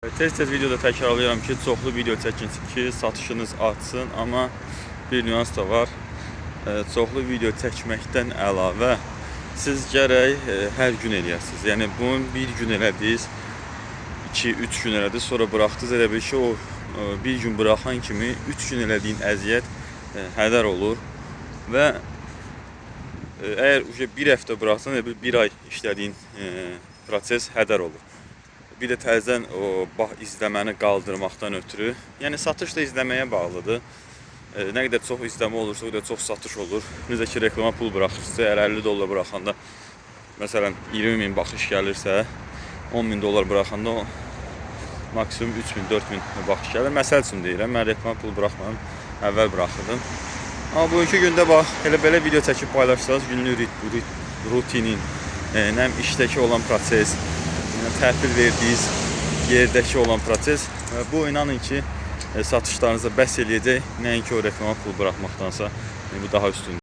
Tez-tez videoda təkrarlayıram ki, çoxlu video çəkin ki, satışınız artsın, amma bir nüans da var. Çoxlu video çəkməkdən əlavə siz gərək hər gün eləyəsiniz. Yəni bunu bir gün elədiniz, 2-3 gün elədiniz, sonra buraxdınız. Elə bil ki, o bir gün buraxan kimi 3 gün elədiyin əziyyət hədər olur və əgər bir həftə buraxsan, elə bil bir ay işlədiyin proses hədər olur. Bir də təzədən o bax izləməni qaldırmaqdan ötürü, yəni satış da izləməyə bağlıdır. Nə qədər çox izləmə olursa, o qədər çox satış olur. Necə ki reklama pul buraxırsınızsa, əgər 50 dollar buraxanda məsələn 20 min baxış gəlirsə, 10 min dollar buraxanda o maksimum 3 min, 4 min baxış gəlir. Məsəl üçün deyirəm, mən reklama pul buraxmıram, əvvəl buraxırdım. Amma bugünkü gündə bax, elə belə video çəkib paylaşsanız günlük rutinin, nə bilim işdəki olan proses, yəni təhvil verdiyiniz yerdəki olan proses və bu inanın ki, satışlarınıza bəs eləyəcək, nəinki o reklama pul buraxmaqdansa, yəni bu daha üstündür.